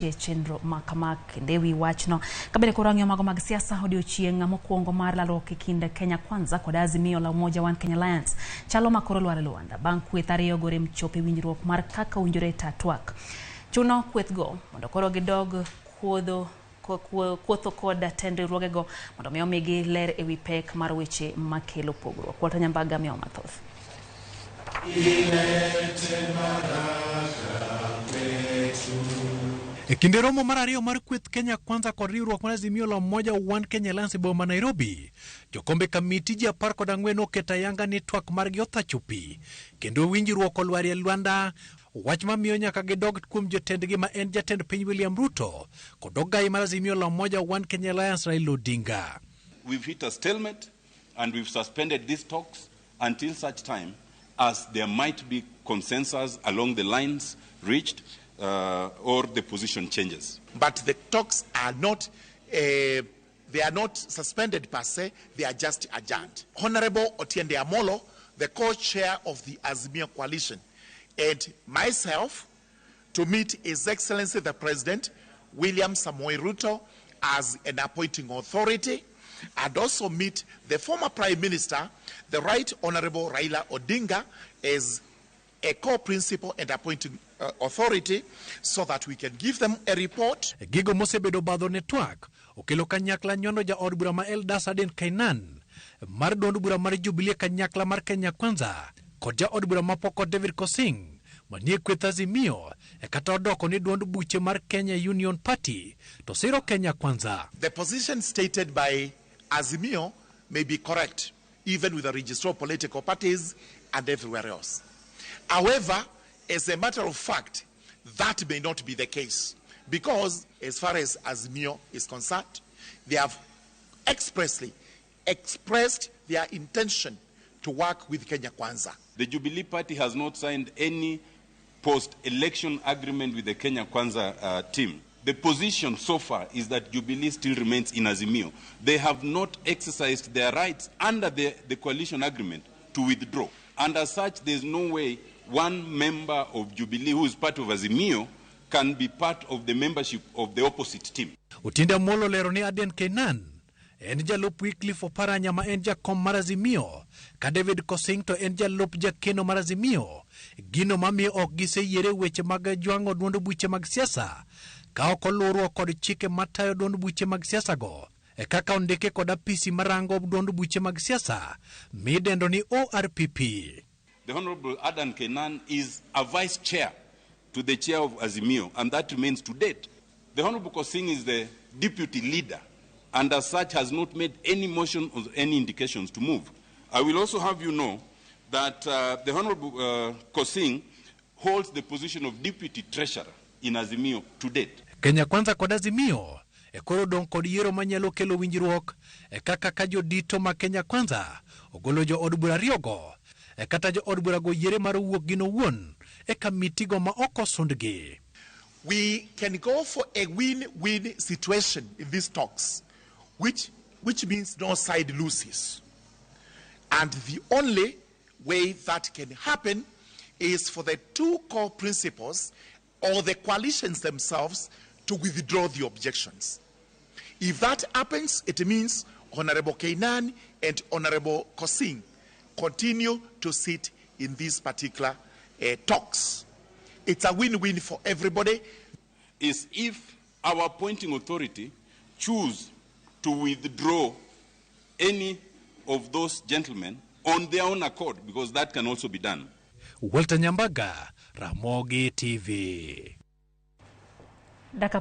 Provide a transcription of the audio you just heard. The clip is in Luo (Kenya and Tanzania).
E chenro ma kama kendo ewi wachno kabende koro ang'iyo mago mag siasa. Odiochieng' mokwongo mar lalruok e kind Kenya Kwanza kod Azimio la Umoja One Kenya Alliance chalo ma koro lwar e lwanda bang' kweth ariyo gore mchopo e winjruok mar kaka owinjore ta twak chuno kwethgo mondo koro gidog kuodho kuotho kod tend riwruogego mondo mi omigi ler ewi pek mar weche makelo pogruok. Walter Nyambaga miyo mathoth. E kinde romo mar ariyo mar kweth Kenya Kwanza kod riwruok mar Azimio la Umoja One Kenya Alliance e boma ma Nairobi, jokombe kamiti ji 14 oketo ayanga ni twak margi othacho pi kendo winjruok olwarie lwanda, wach mamiyo nyaka gidog kuom jotendgi ma en jatend piny William Ruto kod ogai mar Azimio la Umoja One Kenya Alliance Raila Odinga. We've hit a stalemate and we've suspended these talks until such time as there might be consensus along the lines reached or the position changes. But the talks are not, they are not suspended per se, they are just adjourned. Honorable Otiende Amolo, the co-chair of the Azimio Coalition, and myself to meet His Excellency the President, William Samoei Ruto, as an appointing authority, and also meet the former Prime Minister, the Right Honorable Raila Odinga, as a co-principal and appointing authority, so that we can give them a report. Gigo mosebedo badho ne twak okelo kanyakla nyono jaod bura ma Eldas Aden Kainan mar duond bura mar Jubilee kanyakla mar Kenya Kwanza kod jaod bura mapoko David Kosing manie kweth Azimio e kata odoko ni duond buche mar Kenya Union Party to siro Kenya Kwanza. The position stated by Azimio may be correct, even with the registrar of political parties and everywhere else. However, as a matter of fact, that may not be the case, because as far as Azimio is concerned, they have expressly expressed their intention to work with Kenya Kwanza. The Jubilee Party has not signed any post-election agreement with the Kenya Kwanza team. The position so far is that Jubilee still remains in Azimio. They have not exercised their rights under the coalition agreement to withdraw. And as such, there's no way one member of Jubilee who is part of Azimio can be part of the membership of the opposite team. Otiende Amolo lero ni Aden Kainan en jalup Wycliffe Oparanya ma en jakom mar Azimio, ka David Kosing to en jalup jakeno mar Azimio, gino mamiyo ok giseyiere weche mag jwang'o duond buche mag siasa ka ok oluwruok kod chike matayo duond buche mag siasa go e kaka ondike kod apisi marango duond buche mag siasa midendo ni ORPP. The Honorable Adan Kainan is a vice chair to the chair of Azimio, and that remains to date. The Honorable Kosing is the deputy leader, and as such has not made any motion or any indications to move. I will also have you know that the Honorable Kosing holds the position of deputy treasurer in Azimio to date. Kenya Kwanza kod Azimio e koro dong' kod yiero manyalo kelo winjruok e kaka ka jodito ma Kenya Kwanza ogolo jo od bura ariyogo e kata jo od bura go yiere mar wuok gin owuon e kamitigo ma ok osundgi. We can go for a win-win situation in these talks, which means no side loses. And the only way that can happen is for the two core principals or the coalitions themselves to withdraw the objections. If that happens, it means Honorable Kainan and Honorable Kosing continue to sit in these particular talks. It's a win-win for everybody. Is if our appointing authority choose to withdraw any of those gentlemen on their own accord, because that can also be done. Walter Nyambaga, Ramogi TV. Daka